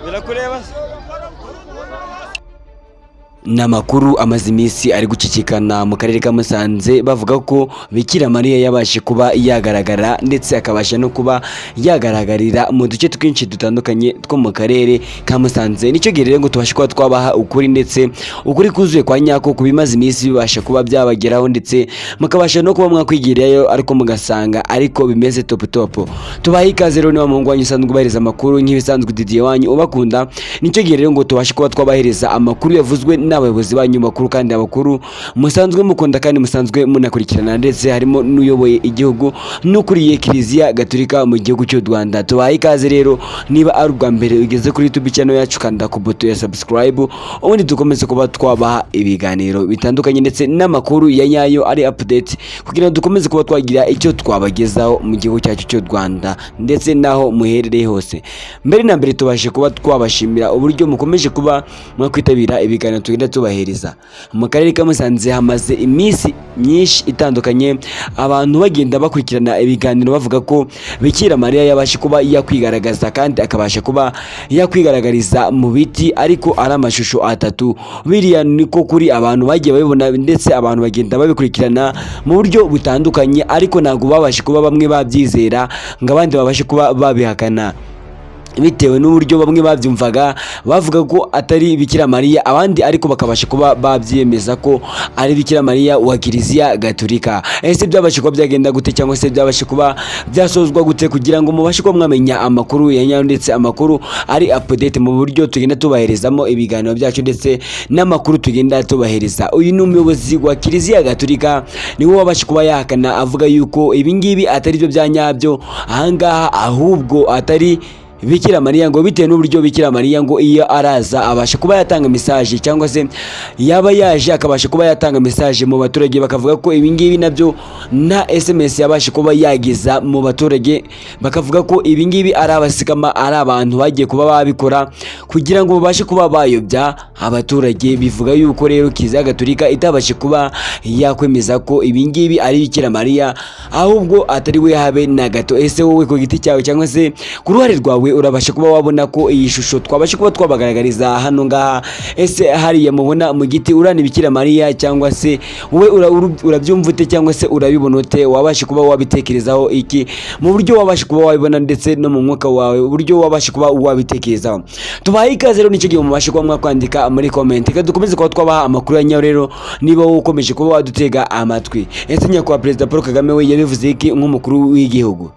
Birakureba se? Ni amakuru amaze iminsi ari gucicikana mu karere ka Musanze, bavuga ko Bikira Mariya yabashe kuba yagaragara ndetse akabasha no kuba yagaragarira mu duce twinshi dutandukanye two mu karere ka Musanze. Nicyo gihe rero ngo tubashe kuba twabaha ukuri, ndetse ukuri kuzuye kwa nyako ku bimaze iminsi bibasha kuba byabageraho, ndetse mukabasha no kuba mwakwigirayo, ariko mugasanga ariko bimeze top top. Tubahe ikaze rero, niba muhungu wanyu usanzwe ubahereza amakuru nk'ibisanzwe, Didier wanyu ubakunda. Nicyo gihe rero ngo tubashe kuba twabahereza amakuru yavuzwe n'abayobozi banyu bakuru, kandi abakuru musanzwe mukunda kandi musanzwe munakurikirana, ndetse harimo n'uyoboye igihugu n'ukuriye Kiliziya Gatolika mu gihugu cy'u Rwanda. Tubahe ikaze rero, niba ari ubwa mbere ugeze kuri YouTube channel yacu, kanda ku buto ya subscribe, ubundi dukomeze kuba twabaha ibiganiro bitandukanye ndetse n'amakuru ya nyayo ari update, kugira ngo dukomeze kuba twagira icyo twabagezaho mu gihugu cyacu cy'u Rwanda ndetse n'aho muherereye hose. Mbere na mbere tubashe kuba twabashimira uburyo mukomeje kuba mwakwitabira ibiganiro tugenda tubahereza. Mu karere ka Musanze hamaze iminsi myinshi itandukanye abantu bagenda bakurikirana ibiganiro, bavuga ko Bikira Mariya yabashe kuba yakwigaragaza kandi akabasha kuba yakwigaragariza mu biti, ariko ari amashusho atatu. Biriya niko kuri, abantu bagiye babibona ndetse abantu bagenda babikurikirana mu buryo butandukanye, ariko ntabwo babashe kuba bamwe babyizera ngo abandi babashe kuba babihakana, bitewe n'uburyo bamwe babyumvaga, bavuga ko atari Bikira Mariya, abandi ariko bakabasha kuba babyemeza ko ari Bikira Mariya wa Kiliziya Gatolika. Ese byabasha kuba byagenda gute, cyangwa se byabasha kuba byasozwa gute, kugira ngo mubashe kuba mwamenya amakuru ya nyayo ndetse amakuru ari update mu buryo tugenda tubaherezamo ibiganiro byacu ndetse n'amakuru tugenda tubahereza? Uyu ni umuyobozi wa Kiliziya Gatolika, niwe wabasha kuba yahakana, avuga yuko ibi ngibi atari byo bya nyabyo ahangaha, ahubwo atari Bikira Mariya, ngo bitewe n'uburyo Bikira Mariya ngo iyo araza abasha kuba yatanga message, cyangwa se yaba yaje akabasha kuba yatanga message mu baturage. Bakavuga ko ibi ngibi nabyo nta SMS yabasha kuba yageza mu baturage. Bakavuga ko ibi ngibi ari abasikama, ari abantu bagiye kuba babikora kugira ngo babashe kuba bayobya abaturage. Bivuga yuko rero Kiliziya Gatolika itabashe kuba yakwemeza ko ibi ngibi ari Bikira Mariya, ahubwo atari we habe na gato. Ese wowe ku giti cyawe cyangwa se ku ruhare rwawe, urabasha kuba wabona ko iyi shusho twabasha kuba twabagaragariza hano ngaha, ese hariya mubona mu giti urana Bikira Mariya, cyangwa se wowe urabyumva ute, cyangwa se urabibona ute? Wabasha kuba wabitekerezaho iki mu buryo wabasha kuba wabibona, ndetse no mu mwuka wawe uburyo wabasha kuba wabitekerezaho? Tubahaye ikaze rero, nicyo gihe mubashe kuba mwakwandika muri comment. Reka dukomeze kuba twabaha amakuru ya nyayo rero, niba wowe ukomeje kuba wadutega amatwi. Ese nyakubahwa Perezida Paul Kagame we yabivuze iki nk'umukuru w'igihugu?